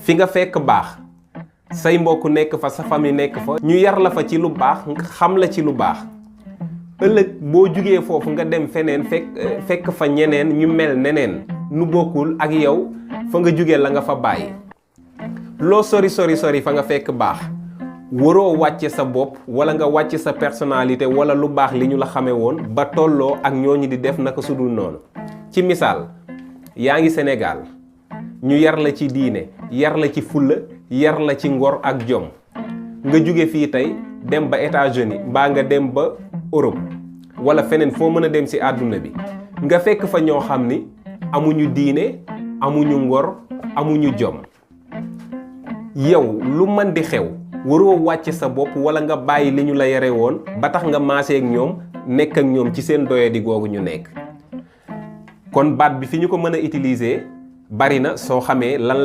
fi nga fekk baax say mbokk nekk fa sa famille nekk fa ñu yar la fa ci lu baax nga xam la ci lu baax ëllëg boo jugee foofu nga dem feneen fekk fa ñeneen ñu mel neneen nu bokkul ak yow fa nga jugee la nga fa bàyyi loo sori fa nga fekk baax waroo wàcce sa bopp wala nga wàcce sa personnalité wala lu baax li ñu la xamee woon ba tolloo ak ñooñu di def naka sudul noonu ci misaal yaa ngi Sénégal ñu yar la ci diine yar la ci fulla yar la ci ngor ak jom nga jóge fii tey dem ba États-Unis mbaa nga dem ba Europe wala feneen foo mën a dem ci àdduna bi nga fekk fa ñoo xam ni amuñu diine amuñu ngor amuñu jom yow lu mën di xew waroo wàcce sa bopp wala nga bàyyi li ñu la yare woon ba tax nga maasee ak ñoom nekk ak ñoom ci seen doyadi googu ñu nekk kon baat bi fi ñu ko mën a utiliser bari na soo xamee lan